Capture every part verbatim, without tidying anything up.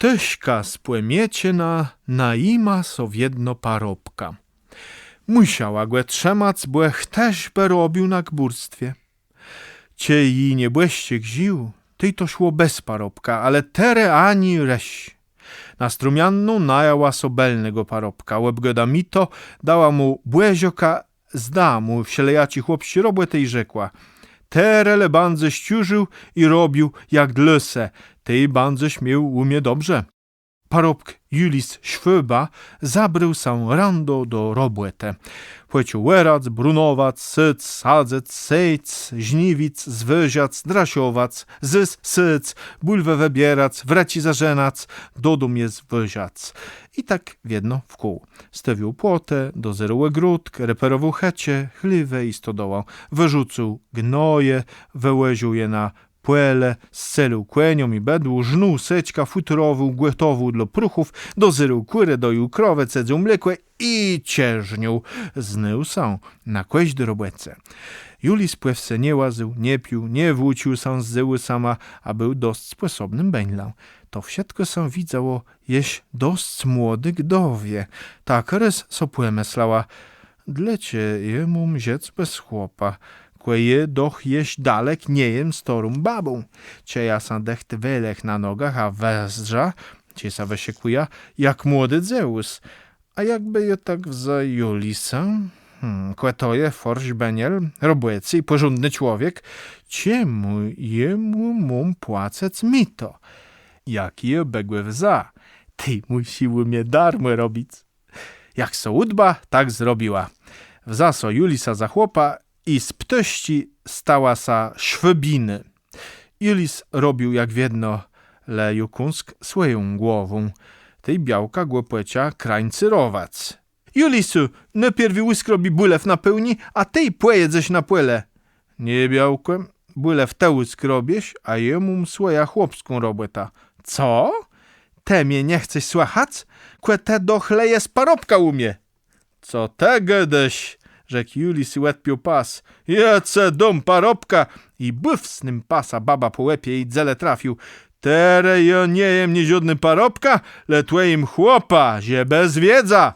Jeszka z Pòmieczëna najima so wiedno parobka. Mùszała gò trzëmac, bò chtëż bë robił na gbùrstwie. Czej ji niebòszczik żił, tej to szło bez parobka, ale terô ani rësz. Na Strumianną najãła so bëlnégò parobka, òbgôda mito, dała mù bòżôka, zda mù wszelejaczé chłopsczé robòtë i rzekła: Terô le bãdzesz służił i robił jak dlô se, tej bãdzesz miôł ù mie dobrze. Parobk Julis Szwôba zabrôł sã rãdo do robòtë. Pòczął òrac, brunowac, sëc, sadzëc, sec, żniwic, zwôżac, draszowac, zôs sëc, bùlwë wëbierac, wrëczi zarzinac, do dóm je zwôżac. I tak wiedno wkół. Stôwiôł płotë, dozérôł ògródk, reperowôł chëcze, chléwë i stodołã. Wërzucôł gnoje, wëwòzył je na pòle, scelôł kònióm i bëdłu, rznął sëczka, fùtrowôł, gòtowôł dlô pruchów, dozérôł kùrë, doił krowë, cedzył mlékò i czerznił. Znôł sã na kòżdi robòce. Julis pò wsë nie łazył, nie pił, nie włócził sã z dzéwùsama, a béł dosc spòsobnym bãdlã. To wszëtkò sã widzało jesz dosc młodi gdowie. Tak rôz so pòmëslała: Dlôcze jô móm żëc bez chłopa, kò jô doch jesz dalek nie jem stôrą babą? Czëjã sã dëcht welech na nogach, a wëzdrzã, czej sã wëszëkùjã, jak młodi dzéwùs. A jakbë jô tak wzã Julisa? Hm, kò to je fòrsz bãdzel, robòcy i pòrządny człowiek. Czemù jô mù móm płacëc mito? Jak jô bë gò wzã, tej mùszi ù mie darmò robic. Jak so ùdba, tak zrobiła. Wzã so Julisa za chłopa i z ptôszczi stała sã Szwôbinô. Julis robił jak wiedno, le ju kąsk swòją głową. Tej białka gò pòczã krańcérowac. Julisu, nôpierwi ùskrobi bùlew na pôłnié, a tej pòjedzesz na pòle. Nié, białkò, bùlew të ùskrobiesz, a jô móm swòjã chłopską robòtã. Co? Të mie nie chcesz słëchac? Kò të doch le jes parobkã ù mie. Co të gôdôsz? Rzekł Julis i òdpiął pas. Jô cë dóm parobka! I bùch z tim pasã babã pò łepie i dze le trafił. Terô jô nie jem niżódnym parobkã, le twòjim chłopã, żebës wiedza.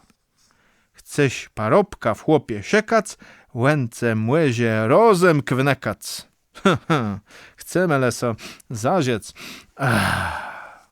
Chcesz parobka w chłopie szëkac, òn cë mòże rozëm wnëkac. Chcemë le so zażëc. Ach.